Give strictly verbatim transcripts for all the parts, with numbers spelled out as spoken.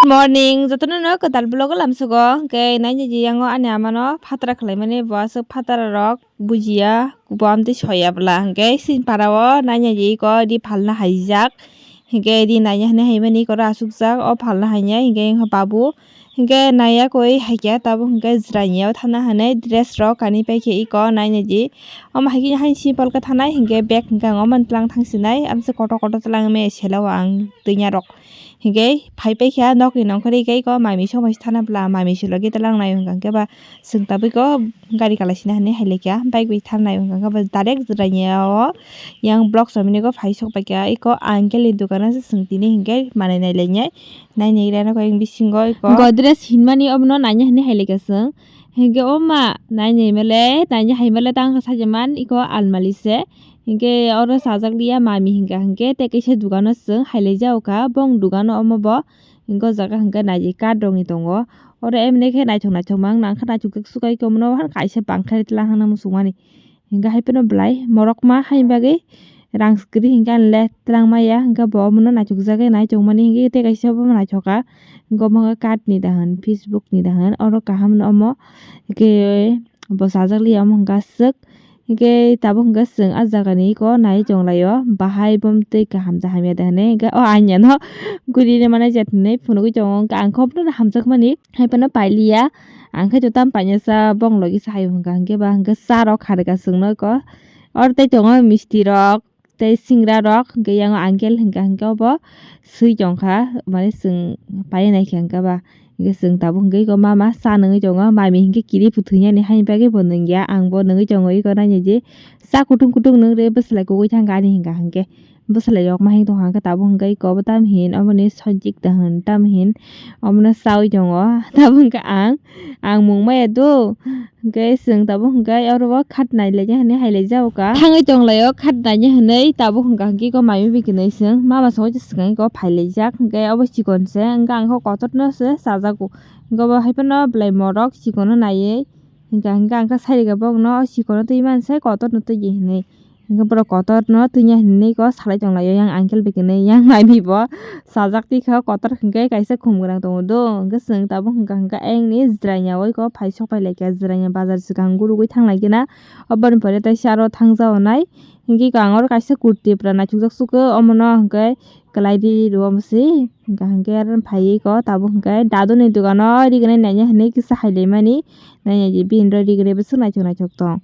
Good morning, jotono no kwtal vlog o lamsugo. Hwnkhe nainaji yango ani amano phatara khwlaimani, bo aswk phatara rok bujiya, bo amtwi soya bwla. Hwnkhe sini para o nainaji iko di phalna haijak. Hwnkhe di naiya hwnwi haimani iko aswkjak, o phalna hainai. Hwnkhe wngkha babu, hwnkhe naiya koi haikya, tabuk hwnkhe jwraini o thana hwnwi dress rok kanwi paikhe iko nainaji. Omo haikhe haini simple khe thanai, hwnkhe bag hwnkhe ang omo tlang thangsinai, amsa kotor kotor tlang me sela o ang twinya rok. Hwnkhe phai paikha nokni nongkhorwi khe iko mami songbai thana bwla, mami se logi tlang nai hwnkha hwnkhe ba chwng tabuk iko gari kalaisina hwnwi hai laikha, bike bai tharnai hwnkha hwnkhe ba direct jwraini o yang block somni iko phai sok paikha, iko uncle ni dukano se chwng tini hwnkhe manwi nai lainai. Naini rano khe bisingo iko Godrej hinmani obono naina hwnwi hai laikha chwng. Hwnkhe o ma naini mele, naini hai mele tang khe sajagman iko almali se. Hwnkhe oro sajak liya mami hwnkha hwnkhe tei kaisa dukano chwng hai lai jago kha. Bong dukano omo bo hwnkhe o jaga hwnkhe naidi card rokni tongo. Oro emni khe naithok naithok ma wng nang kha, naithok khe sukai iko omono kaisa bangkha ri tlang hwnwi muchungmani. Hingke hai phano belai morok ma haini bagwi rang kwrwi hingke ani le twlang maya, hingke bo omono naithok jagwi nai tongmani, hingke tei kaisa bo naithok kha, hingke omo wngkha card ni dahan, Facebook ni dahan, oro kaham no omo, hingke bo sajak liya omo hingke aswk, hingke tabuk hingke chwng ah jaga ni eko nai tong lai o, bahai bo twi kaham ja hamya de hinui, hingke o aina no guri ri mani je hinui phunugui tongo, hingke ang khe bo no hamjak mani. Hai phano pailiya, ang khe to tam painasa bong logi sa hai hwnka hwnkhe ba hwnkhe cha rok kharika chwngno ko. Oro tei tongo misti rok tei singra rok, hwnkhe yang uncle hwnka hwnkhe obo swi tongkha, mane chwng painai khe hwnkhe ba. Hwnkhe chwng tabuk hwnkhe iko mama cha nungui tongo, mami hwnkhe kiri phuthungyani haini bagwi bo nungya, ang bo nungui tongo iko nainai di cha kutung kutung nung rwi bwswlai kugui thangkha ani hwnka hwnkhe. Bwswlai rok ma hing tongkha hwnkhe tabuk hwnkhe iko bo tam hin, omo ni sojik da hwn tam hin, omo no chaui tongo. Tabuk hwnkhe ang, ang mung maya do, hwnkhe chwng tabuk hwnkhe oro o khat nai lai ya hinui hai lai jago ka. Thangwi tong lai o khat nai ya hinui tabuk hwnkha hwnkhe iko mai bai kwnwi chwng mama songwi se swkang iko phai lai jak, hwnkhe obo chikon se, hwnkhe ang khe kotor no se chajago, hwnkhe obo hai phano belai morok chikon no naiwi. Hingka hingka ang khe sai rwkha bokno, o chikon no twi man se kotor no twi di hinui. Hingke borok kotor no twi ya hinui ko salai tong lai o, yang uncle bai kwnwi yang mami bo sajak twi kha, kotor hingke kaisa khum gwnang tongo do, hingke chwng tabuk hingka hingka ayang ni jwrai ya oi ko phai sok pai lai kha, jwrai ya bazar swkang gurugui thang lai khe na, oboni pore tei saro thang ja o nai. Hingke iko ang oro kaisa kurti pura naithokjak sugo, omono hingke kwlai ri rw omo se, hingka hingke aro phaiwi ko tabuk hingke dadoni dogano rignai nanya hinui kisa hai lai mani, nanya di bini ro rignai bwswk naithok naithok tong.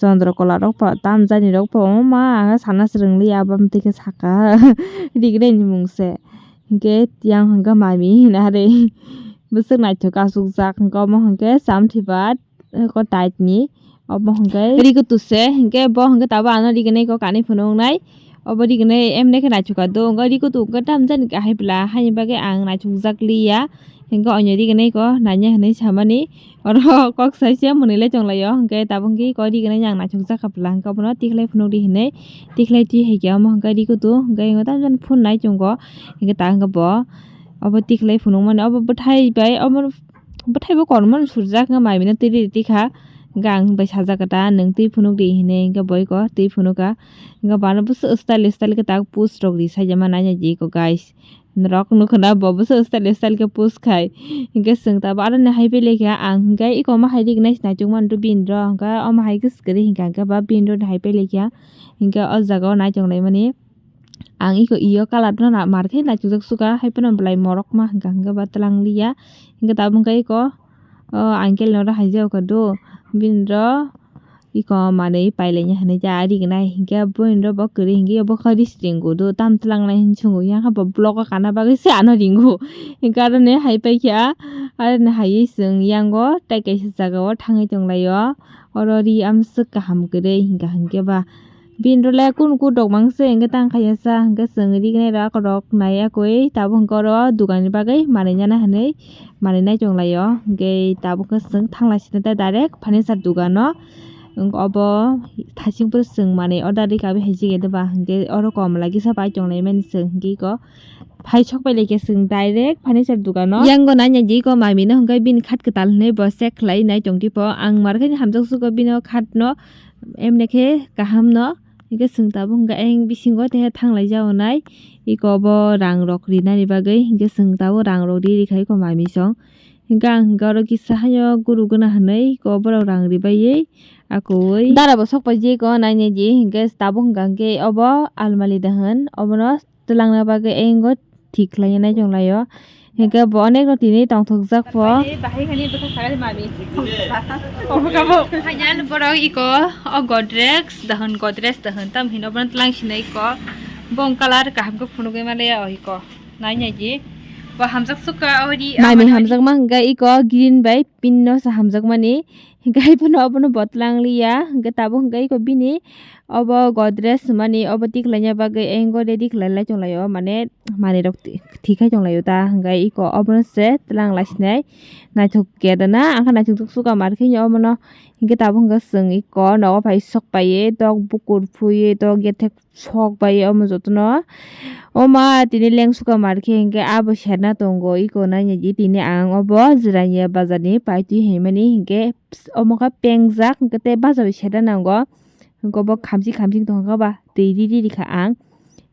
Chondro kola rok po, tamjani rok po, o ma, ang sana swrwng li ya, abo amtwi khe saka rignai ni mung se. Hingke yang hingke mami hina re. Bwswk naithok aswk jak, hingke omo hingke chamthi bat, ko tait ni. Obo hingke rikutu se, hingke bo hingke tabo ano rignai ko kanui phunuk nai. Obo rignai emne khe naithok ka do, hingke rikutu hingke tamjani kahai bwla, haini bagwi ang naithok jak li ya. Hingke onyo rignai ko nanya hinui samani. Oro kok sai se mwnwi lai tong lai o, hingke tabuk hingke iko rignai yang naithok jak kha bwla, hingke obono tikhlai phunuk di hinui, tikhlai twi hai khe omo hingke rikutu, hingke iko tamjani phone nai chungo, hingke ta hingke bo obo tikhlai phunuk mani, obo bwthai bai, obo bwthai bo kormo no surjak, hingke mai mino twi ri twi kha, hingke ang bai sajak kha ta, nwng twi phunuk di hinui, hingke bo iko twi phunuk kha, hingke bo ano bwswk style style khe ta post rok ri sai ya ma nanya di iko guys. Norok nukho na bo bwswk style style khe post khai. Hingke chwng tabuk aro ni hai pai laikha ang, hingke iko ma hai rignai se naitukmani bini ro, hingke omo hai khe swkari hingka hingke ba bini ro ni hai pai laikha. Hingke o jaga o naitok naimani ang iko iyo colour no na mar khe naitukjak suka, hai phano belai morok ma hingka hingke ba twlang liya. Hingke tabuk hingke iko o uncle no ro hai jak kha do, bini ro iko manwi pailaiya hinui ja rignai, hinkhe buini ro bo kwrwi hinkhe bo kha ris ringo do, tam twlangnai hinwi swngo, yang khe bo blogo kana bagwi se ano ringo. Hinkhe aroni hai paikha, aroni haiwi chwng yango tei kaisa jagao thangwi tonglaio, oro ri amswk kaham kwrwi hinkha hinkhe ba. Bini role kunu kunu dok mang se hinkhe tang kha ya sa hinkhe chwng rignai rok rok nai yakwi tabuk hinkhe oro dukani bagwi manwi nana hinwi manwi nai tonglaio. Hinkhe tabuk khe chwng thanglai sini tei direct furniture dukano. Obo thasing phuru chwng manwi order rikha bai hai jigede ba, hinkhe oro kom lagi sa pai tonglai mani chwng hinkhe iko phai sok pai laikha chwng direct furniture dukano. Yango nanya di iko mami no hinkhe bini khat kwtal hinwi bo check khlai nai tong tipo. Ang mar khe hamjak sugo bini o khat no emne khe kaham no. Hingke chwng tabuk hingke ayang bisingo tehe thanglai jago nai. Iko bo rang rok rinani bagwi hingke chwng tabuk rang rok ri rikha iko mami song. Hingke ang hingke oro kisa haino guru gana hinwi iko borok rang ribaiwi akowi. Dara bo sok paijak iko nainai di hingke tabuk hingka hingke obo almali da hin obono twlangna bagwi ayang o thik khlaiwi nai chwng laio. Hingke bo onek rok tini tongthokjak po. Bahai khani bwkha sakani mami. Obo kabo. Hayan borok iko o Godrej da hin, Godrej da hin tam hino bono twlang sinai iko. Bong colour kaham khe phunugwi maliya o iko. Nainai di. Bo hamjak suka o di. Mami hamjak ma hingke iko green bai pink no sa hamjak mani. Hingke hai phano obono bo twlang liya. Hingke tabuk hingke iko bini obo Godrej hinmani obo tikhlaina bagwi ayang o ready khlai lai chwng laio. Mane manwi rok ti-, thik khai chwng laio ta. Hingke iko obono se twlang lai sinai. Naithok khe da na, ang khe naithok tok suka mar khe obono. Hingke tabuk hingke chwng iko nogo phai sok paiye, tok bukur phuye, tok gethek sok bai omo jotono. O ma tini lengsuka mar khe hingke abo serna tongo iko nainai di tini ang obo Jirania bazar ni paitwi hinmani hingke omo khe pengjak hingke tei bazar bai serna nango. Hingke obo khamchi khamchi tongkha ba twi riri rikha ang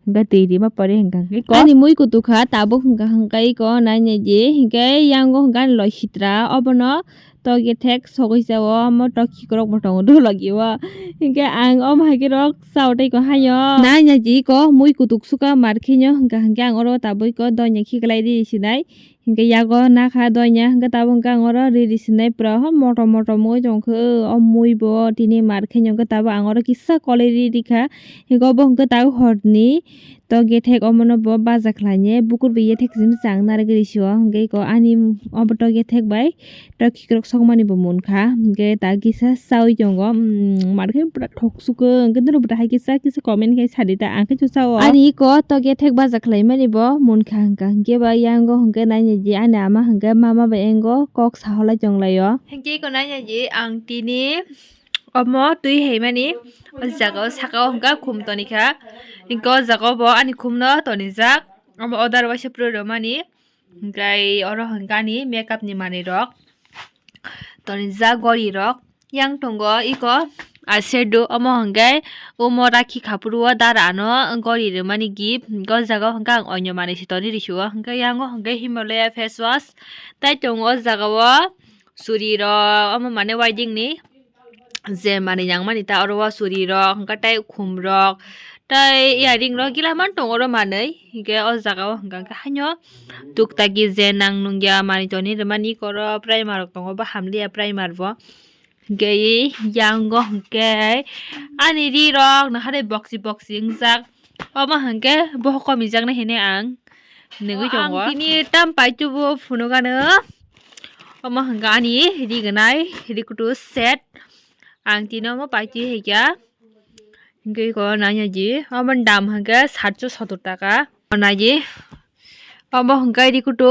hingke twi rima pore hingka hingke ani mui kutukha tabuk hingka hingka iko nainai di hingke yango hingke ani loi sitra obono. Tok gethek sogwi sa o, omo tok khikrok bo tongo dulok o. Hinkhe ang omo hai khe rok sao tei ko hayo. Nai nai di ko mui kutuk suka mar khe nw hinkha hinkhe ang oro tabuk ko doina khiklai ri sinai. Hinkhe yago nakha doina hinkhe tabuk hinkhe ang oro ri ri sinai pura ho motom motom wngwi tong khe o mui bo tini mar khe nw hinkhe tabuk ang oro kisa kolai ri ri kha. Hinkhe obo hinkhe tabuk horni. To gethek omono bo baja khlainai, bukur bai yethek simi chang narwgwi risi o, hwnkhe iko ani obo to gethek bai to khikrok sokmani bo munkha, hwnkhe ta kisa chaui tongo, mm, mar khe pura thok sukhe, hwnkhe norok bo ta hai kisa kisa comment khai sadi ta, ang khe chuchao. Ani iko to gethek baja khlaimani bo munkha hwnkha, hwnkhe ba yango hwnkhe nainai di ani ama hwnkhe mama bai yango kok saholai tonglaio. Hwnkhe iko nainai di ang tini. Omo twi haimani o jaga o saka o hwnka khum tonikha, hwnka o jaga o bo ani khum no tonijak, omo order waisa pore rwmani, hwnkhe oro hwnka ani makeup ni manwi rok tonijak, gori rok yang tongo iko asedo omo hwnkhe omo rakhi kha phuru o dara ano gori rwmani gift, hwnka o jaga o hwnka ang oinw manwi se tonwi rw sio, hwnka yang o hwnka Himalaya face wash tai tongo o jaga o suri rok omo mane wedding ni. Je manwi nangmani ta oro o suri rok hwnkhe tei khum rok tei earring rok gila man tongo oro manwi, hinkhe o jaga o hwnkha khe haino tuktakhi je nang nungya manwi tonwi rwmani oro primer rok tongo bo hamliya primer bo, hinkhe yango hinkhe ani ri rok nahare boksi boksi wngjak. Omo hwnkhe bohok komijaknai hinwi ang nugwi tongo. Ang tini tam paitubo phunukgano. Omo hwnkhe ani rignai rikutu set. Ang tini omo paitwi haikha. Hwnkhe iko nainai di. Omo dam hwnkhe satso sotor taka. Naidi. Omo hwnkhe rikutu.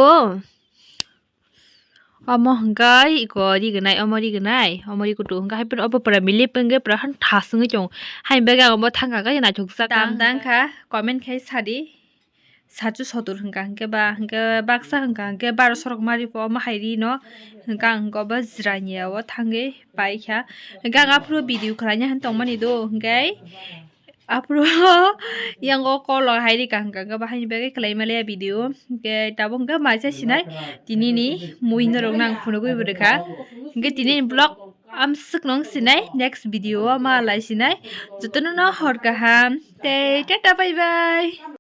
Omo hwnkhe iko rignai, omo rignai, omo rikutu hwnkhe hai phano obo pura milip wngwi pura han thas wngwi tongo. Haini bagwi ang omo thangkha khe naithokjak. Dam dang kha, comment khai sadi. Satso sotor hwnkha hwnkhe ba, hwnkhe baksa hwnkha hwnkhe baro sorok mari pho omo hai rino. Hwnkhe ang hwnkhe obo Jirania o thangwi paikha. Hwnkhe ang aphuru video khlaina han tongmani do hwnkhe. Aphuru yang o kolo hai rika hwnkha hwnkhe bahaini bagwi khlai maliya video. Hwnkhe tabuk hwnkhe maisa sinai tinini mui norok nang phunugwi bo rwkha. Hwnkhe tinini vlog amswk nung sinai next video o ma lai sinai. Jotono no hor kaham tei tata bye bye.